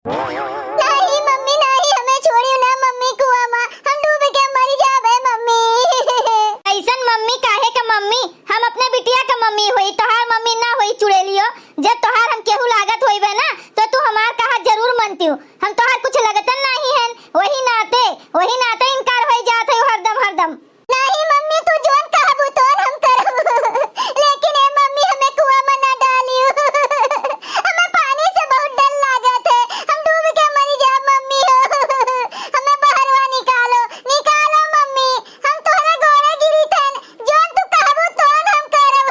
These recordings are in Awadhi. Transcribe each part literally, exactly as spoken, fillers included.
नाहीं मम्मी, नाहीं, हमें छोड़ियो ना मम्मी कुआँ मा, हम डूब के मरि जाबे मम्मी। अइसन मम्मी काहे के मम्मी, हम अपने बिटिया के मम्मी होई, तोहार मम्मी ना होई चुड़ैलियो। जब तोहार हम केहू लागत होइबे ना, तो तू हमार कहा जरूर मनतिउ। हम तोहार कुछ लगतन नाहीं हन, वही नाते, वही नाते इनकार होइ जात है हरदम, हरदम। नाहीं मम्मी, तू जौन कहबू तौन हम करब। लेकिन ए मम्मी, हमें कुआँ मा ना डालियो। हमें पानी से बहुत डर लागत है, हम डूब के मरि जाब मम्मी हो। हमें बहरवा निकालो, निकालो मम्मी, हम तोहरे गोड़े गिरी थन, जौन तू कहबू तौन हम करब।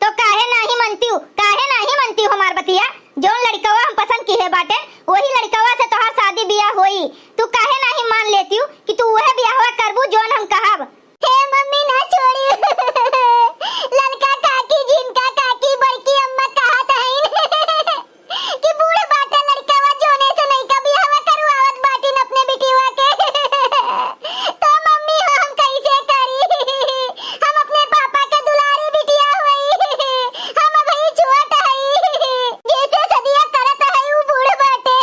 तो काहे नाहीं मनतिउ, काहे नाहीं मनतिउ हमार बतिया? जौन लड़िकवा हम पसंद किहे बाटे, वही लड़िकवा से तोहार शादी बियाह होई। तू काहे नाहीं मान लेतिउ कि तू उहे बियाहवा करबू जौन हम कहब? हे मम्मी, ना छोड़ियो। ललका काकी, झिनका काकी, बड़की अम्मा कहत हईन कि बूढ़ बाटे लड़िकवा, जौने से नइका बियाहवा करवावत बाटिन अपने बिटियवा के। तो मम्मी हो, हम कइसे करी? हम अपने पापा के दुलारी बिटिया होई, हम अबही छोट हई, जेसे सदिया करत हई उ बूढ़ बाटे।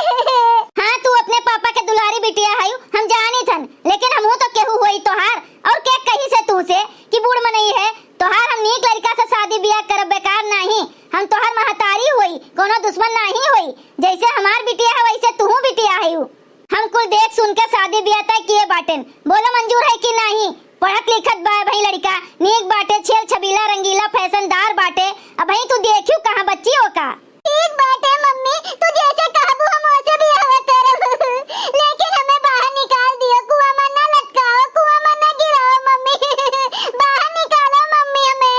हाँ, तू अपने पापा के दुलारी बिटिया हई, हम जानित हन, लेकिन हमहू तो केहू होई तोहार, और के कही से तू से कि बूढ़ मनई है? तोहार हम नीक लड़िका से शादी बियाह करब, बेकार नाहीं, हम तोहार महतारी होई, कौनो दुश्मन नाहीं होई, जैसे हमार बिटिया है वैसे तुहू बिटिया हईउ। हम कुल देख सुन के शादी बियाह तय किहे बाटेन। बोलो मंजूर है कि नाहीं? पढ़त लिखत बा भाई लड़िका, नीक बाटे, छेल छबीला, रंगीला, फैशनदार बाटे। अबहीं तू देखियो कहाँ बच्ची हो का। ठीक बाटे मम्मी, तू जैसे कहबू हम वैसे बियाह करब। लेकिन हमें बाहर निकाल दियो, कुआँ मा ना लटकाओ, कुआँ मा ना गिराओ मम्मी। बाहर निकालो मम्मी हमें।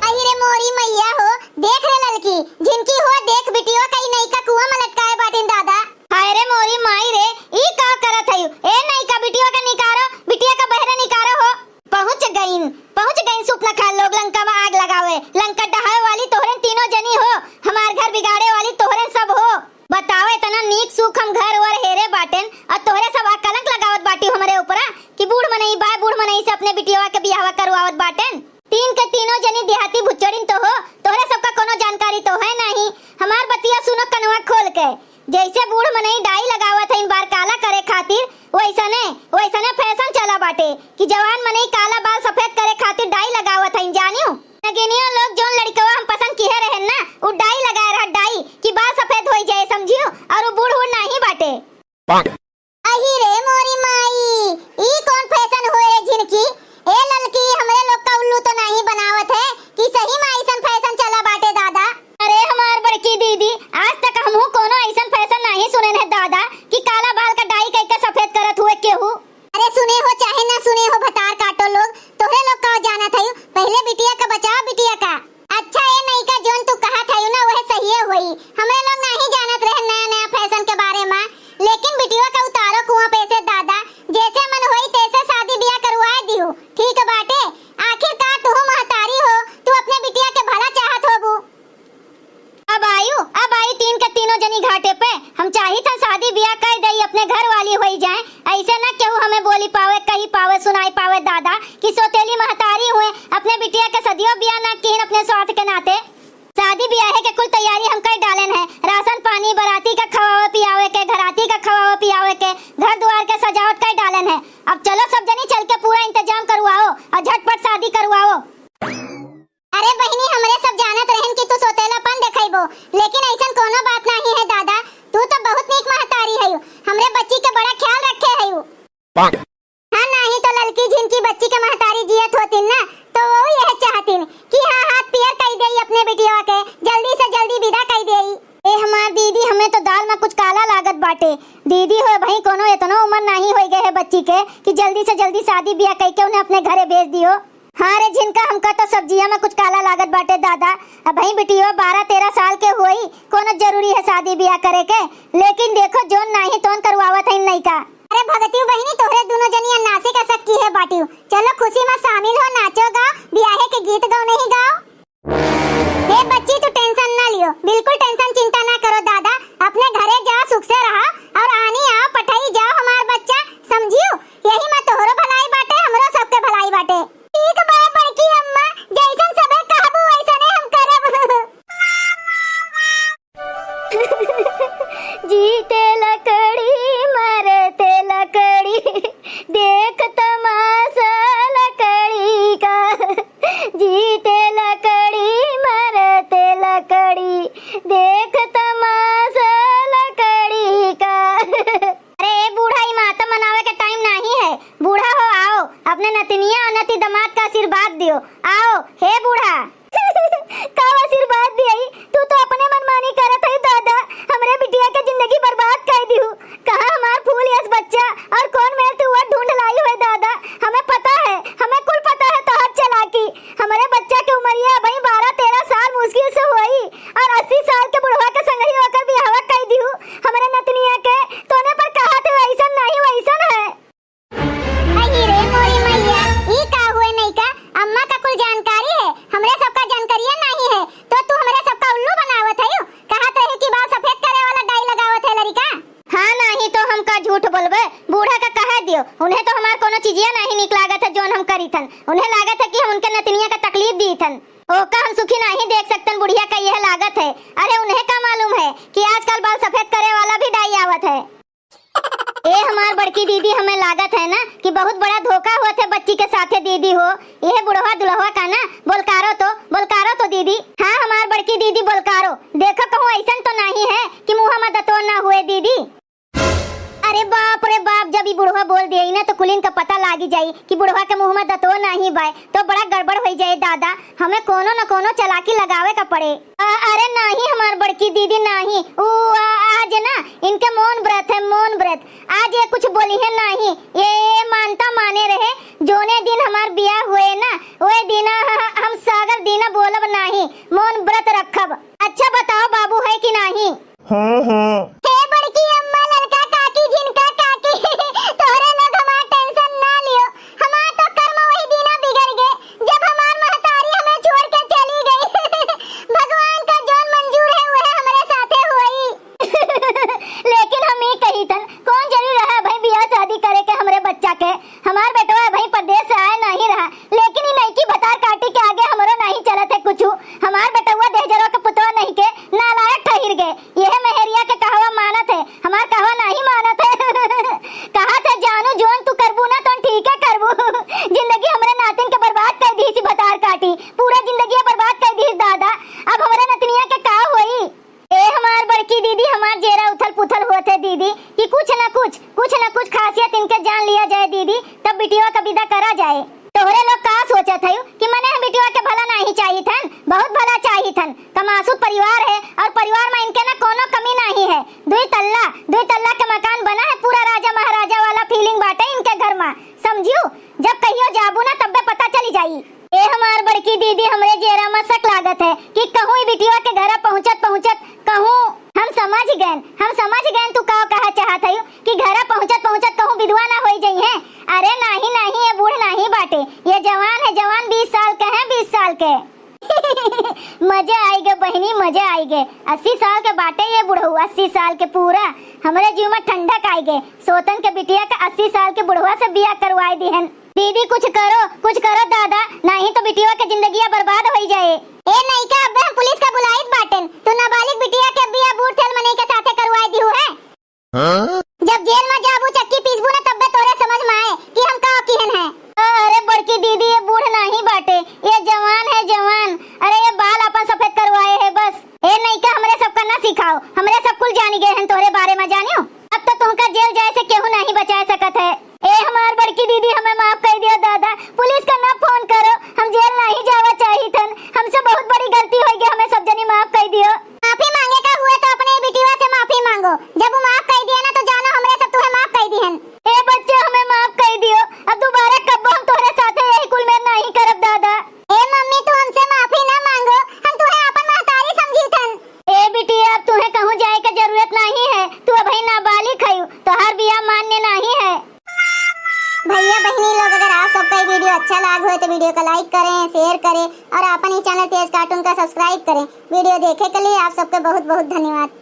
अहि रे मोरी मइया हो, देख रे ललकी, झिनकी हो, देख बिटियो कई नइका कुआँ मा लटकाए बाटिन दादा। हाय रे मोरी माई रे, ई का करत हयू? ए नइका बिटियो के निकारो, बिटिया का बहरे निकारो हो। पहुँच गईन, पहुँच गईन सुपनखा लोग लंका मा आग लगावे। लंका डहावे वाली तोहरेन तीनों जनी हो, हमार घर बिगाड़े वाली तोहरेन सब हो। बताओ, इतना नीक सूखम घर वर हेरे बाटेन और तोहरे सब अकलंक लगावत बाटी हमरे ऊपरा कि बूढ़ मनई बा, बूढ़ मनई से अपने बिटियवा के बियाहवा करवावत बाटेन। तीन के तीनों जनी देहाती भुच्चड़िन तो हो, तोहरे सबका कोनो जानकारी तो है नाहीं। हमार बतिया सुनो कनवा खोल के। जैसे बूढ़ मनई डाई लगावत हईन बार काला करे खातिर, वैसने, वैसने फैशन चला बाटे कि जवान मनई काला बाल सफेद करे खातिर डाई लगावत हईन, जानियो। नगिनिया लोग जौन लड़िकवा हम पसंद किहे रहेन ना, उ डाई लगाए रहा, डाई, कि बाल सफेद होई जाए, समझियो, और उ बूढ़ उड़ नाहीं बाटे। अहि रे मोरी माई, ई कौन फैशन होए रे झिनकी? ए ललकी, हमरे लोग का उल्लू तो नाहीं बनावत है कि सही मा अइसन फैशन चला बाटे दादा? अरे हमार बड़की दीदी, आज तक हमहू कोनो अइसन फैशन नाहीं सुनेन है दादा कि काला बाल का डाई कइके सफेद करत हुए केहू। अरे सुने हो चाहे ना सुने हो भतार काटो लोग, तोहरे लोग का जानत हयू, पहिले बिटिया का बचाओ बिटिया का। अच्छा ए नइका, जौन तू कहत हयू ना, वह सहिए होई। हमरे लोग नाहीं जानत रहे नया नया फैशन के बारे मा, लेकिन बिटिया का उतारो कुआँ पे से दादा, जैसे मन होई तैसे शादी बियाह करवाए दिहू, ठीक बाटे। आखिर का तू महतारी हो, तू अपने बिटिया के भला चाहत होबू। अब आयु, अब आई तीन के तीनों जनी घाटे पे। हम चाहित हन शादी बियाह कर देई, अपने घर वाली होई जाए। अइसे न केहू हमें बोली पावे, कही पावे, सुनाई पावे दादा कि सौतेली महतारी हुए, अपने बिटिया के सदियों बियाह ना किहिन अपने स्वार्थ के नाते। शादी बियाहे के कुल तैयारी हम कर डालेन है, राशन पानी, बराती का खवावे पियावे के, घराती का खवावे पियावे के, घर दुआर के सजावट कर डालेन है। अब चलो सब जनी चल के पूरा इंतजाम करवाओ और झटपट शादी करवाओ। अरे बहिनी, हमरे सब जानत रहेन कि तू सौतेलापन देखइबो, लेकिन अइसन कोनो बात नाहीं है दादा। तू तो बहुत नीक महतारी हयू, हमरे बच्ची के बड़ा ख्याल रखे हयू। हाँ, नाहीं तो ललकी झिनकी बच्ची के महतारी जियत होतिन ना, तो वो यह चाहतिन कि हाँ, हाथ पियर कई देई अपने बिटिया के, जल्दी से जल्दी विदा कई देई। ए हमार दीदी, हमें तो दाल मा कुछ काला लागत बाटे। दीदी हो भाई, कोनो इतनो उम्र नाहीं होई गए है बच्ची के कि जल्दी से जल्दी शादी बियाह कई के उन्हें अपने घरे भेज दियो। हाँ रे झिनका, हमका तो सब्जिया मा कुछ काला लागत बाटे दादा। अबहीं बिटियो बारह तेरह साल के होई, कोनो जरूरी है शादी बियाह करे के? लेकिन देखो, जौन नाहीं तौन करवावत है नइका। अरे भगतियो बहिनी, तोहरे दुनो जनी अन्नासी का शक किहे बाटियो। चलो खुशी मा शामिल हो, नाचो गाओ, बियाहे के गीत गौनही गाओ। हे बच्ची, तू tension ना लियो, बिल्कुल tension चिंता ना करो दादा, अपने घरे जाओ, सुख से रहो और आनी आओ, पठाई जाओ हमार बच्चा, समझियो? यही मा तोहरो भलाई बाटे, हमरो सबके भलाई बाटे। ठीक बा बड़की अम्मा, जैसन सबे कहबू वैसने हम करब। जीते लकड़ी, मरते लकड़ी, देख तमाशा लकड़ी का। जीते लकड़ी, मरते लकड़ी, देख तमाशा लकड़ी का। अरे ए बूढ़ा, ई माता मनावे के टाइम नाही है। बूढ़ा हो, आओ, अपने नतिनिया और नती दामाद का आशीर्वाद दियो। आओ, हे बूढ़ा। का आशीर्वाद दियई? तू तो अपने मनमानी करत है दादा, हमरे बिटिया के जिंदगी बर्बाद कर दिहू। कहाँ हमार फूल यस बच्चा और कौन मेल तू वह ढूंढ लाई है दादा? हमें पता है, हमें कुल पता है तोहर चालाकी। हमरे बच्चा के उमरिया अबही बारह तेरह साल मुश्किल से होई और अस्सी साल के बुढ़वा के संगही ओकर बियाहवा कर दिहू। हमरे नतनिया के तोने पर कहा थे वैसन नहीं वैसन है। अही रे मोरी मैया, ई का हुए नइका? अम्मा का कुल जानकारी है, हमरे सबका जानकारिया नाही है, तो तू हमरे सबका उल्लू बनावत हयू। कहत रही कि बाल सफेद करे वाला डाई लगावत है लड़िका। हाँ, नाही तो हम का झूठ बोलबे, बूढ़ा का कह दियो, उन्हें तो हमार कोनो चीजिया नाही निक लागत है जौन हम करी थन। उन्हें लागत है कि हम उनके नतनिया का तकलीफ दी थन, ओका हम सुखी नाही देख सकतन, बुढ़िया का यह लागत है। अरे उन्हें का मालूम है कि आजकल बाल सफेद करे वाला भी डाई आवत है। ए हमार बड़की दीदी, हमें लागत है ना कि बहुत बड़ा धोखा होत है बच्ची के साथे दीदी हो। यह बुढ़वा दुल्हवा का ना बोलकारो तो, बोलकारो तो दीदी। हाँ हमार बड़की दीदी बोलकारो, देखो कहूँ ऐसन तो नाही है कि मुँह में दतोर ना हुए दीदी। अरे बाप रे बाप, जब ई बुढ़वा बोल दिए ना तो कुलिन का पता लागी जाई कि बुढ़वा के मुँह में दतोर नाही बाय, तो बड़ा गड़बड़ होई जाए दादा। हमें कोनो न कोनो चालाकी लगावे का पड़े। अ-, अरे नाही हमार बड़की दीदी नाही, ऊ आ-, आज ना इनके मौन व्रत है, मौन व्रत। आज ये कुछ बोली है नाही, ये मानता माने रहे, जोने दिन हमार बियाह हुए ना, ओए दिना ह-, ह-, हम सागर दिना बोलब नाही, मौन व्रत रखब। अच्छा बताओ बाबू है कि नाही? हाँ, हाँ। हे बड़की अम्मा, ललका काकी, झिनका काकी, तोहरे लोग हमार tension ना लियो। हमार तो कर्म वही दिना बिगड़ गए, जब हमार महतारी हमें छोड़ के चली गई। भगवान का जौन मंजूर है, वह हमरे साथे होई। लेकिन हम ई कही थन, कौन जरूरी रहा भाई बियाह शादी करे के हमरे बच्चा के? हमार बेटवा भाई परदेस से आए नाही रहा, लेकिन ई नईकी भतार काटी के आगे हमरो नाही चलत है कुछु। हमार बेटवा देहजरवा के पुतवा नहीं के नालायक ठहिर गए। यह मेहरिया के कहवा मानत है, हमार कहवा नाही मानत है। कहत है जानू, जौन तू करबू ना, तौन ठीके करबू। जिंदगी हमरे नातिन के बर्बाद कर दिहिस भतार काटी, पूरा जिंदगी बर्बाद कर दिहिस दादा। अब हमरे नतनिया के का होई? ए हमार बड़की दीदी, हमार जेरा उथल पुथल होत है दीदी, कि कुछ न कुछ, कुछ न कुछ खासियत इनके जान लिया जाए दीदी, तब बिटिया का विदा करा जाए। तोहरे लोग का सोचत हयू कि मने हम बिटिया के भला नाही चाहित हन? बहुत भला चाहित हन। कमासुत परिवार है और परिवार में इनके ना कोनो कमी नाही है। दुई तल्ला, दुई तल्ला के मकान बना है, पूरा राजा महाराजा वाला feeling बाटे इनके घर में, समझियू? जब कहियो जाबू ना तब्बे पता चली जाई। ए हमार बड़की दीदी, हमरे जेरा में शक लागत है कि कहूँ ई बिटिया के घरा पहुँचत पहुँचत कहूँ हम समझ गएन, हम समझ गएन तू का कहा चाहत हयू कि घरा पहुँचत पहुँचत कहूँ विधवा ना होई जइहें। अरे नाही, नाही, ये बूढ़ नाही बाटे, ये जवान है, जवान बीस साल के हैं, बीस साल के। मजा आई गे बहिनी, मजा आई गे। अस्सी साल के बाटे ये बुढ़ऊ, अस्सी साल के पूरा। हमरे जीव में ठंडक आई गे। सोतन के बिटिया का अस्सी साल के बुढ़वा से बियाह करवाए दिहन। दीदी कुछ करो, कुछ करो दादा, नाही तो बिटिया के जिंदगिया बर्बाद होई जाए। ए नईका, अब्बे हम पुलिस का बुलाइत बाटेन। तू नाबालिग बिटिया के बियाह बूढ़ ठेल मनई के साथे करवाए दिहू है। हाँ? जब जेल में जाबू, चक्की पीसबू ना, तब्बे तोरे समझ में आए कि हम का किहन है। अरे बड़की दीदी, ये बूढ़ नाही बाटे, ये जवान है, जवान। अरे ये बाल अपन सफेद करवाए है बस। ए नईका, हमरे सबका ना सिखाओ, हमरे सब कुल जानी गए हैं तोरे बारे में, जानियो। अब तो तुमका जेल जाए से केहू नाही बचा सकत है। ए हमार बड़की दीदी, हमें माफ कर दियो दादा, पुलिस का ना फोन करो, हम जेल नाही जावा चाहित हन, हमसे बहुत बड़ी गलती होई गई, हमें सब जनी माफ कर दियो। माफी मांगे का हुए तो अपने बिटिया से माफी मांगो। जब वो माफ कर दिए ना तो जानो हमरे सब तुम्हें माफ कर दिहन। ए बच्चे हमें माफ कर दियो, अब दोबारा कब्बो हम तोहरे साथे यही कुल में नहीं करब दादा। ए मम्मी तू हमसे माफी ना मांगो, हम तुम्हें अपन महतारी समझी थन। ए बिटिया अब तुम्हें कहूँ जाए के जरूरत नहीं है, तू अबही नाबालिग हयू, तोहार बियाह मान्य नहीं है। भैया बहिनी लोग, अगर आप सबका ये video अच्छा लाग होए तो video का like करें, share करें और अपन ही channel तेज cartoon का subscribe करें। Video देखे के लिए आप सबके बहुत बहुत धन्यवाद।